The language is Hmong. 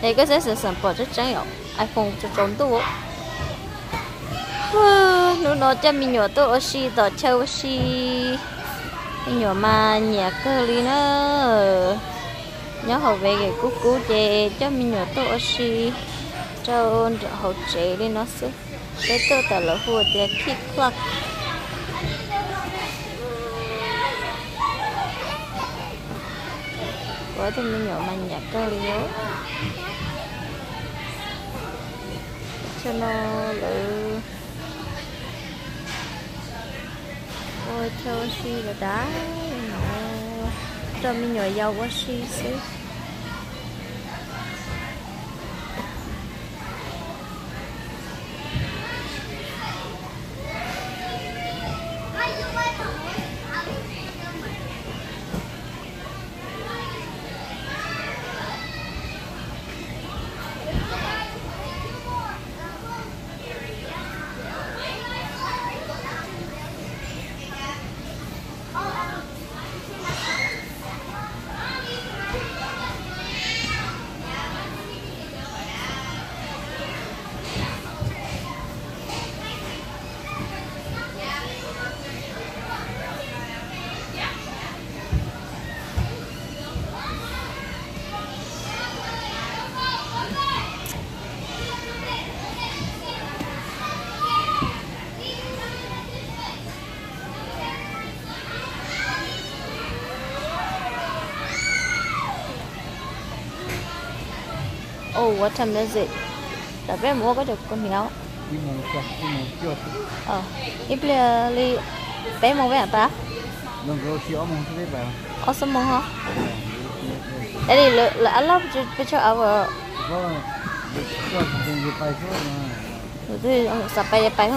Es koj saib xeem xeem pom tseeb tseeb yom, iPhone tsaus tsaus ntuj. Hnub no coj me nyuam tuaj ua si tom chaw ua si, me nyuam mas nyiam kawg li na. Nyob hauv Vegas kub kub ces coj me nyuam tuaj ua si rau nram hauv tsev li no xwb. Peb tuaj tawm lawv hu tias Kid Club. Kuv tus me nyuam mas nyiam kawg li os. Chaw no lawv ua chaw ua si lawm dav no, rau me nyuam yaus ua si xwb. Oh, what time is it? Tam peb mus ua koj cov kua hniav. Ib pliag li peb moos peb mam pais. Ob xuab moos ho. Daddy, lawv ab loj pes tsawg hour? Xav pais pais.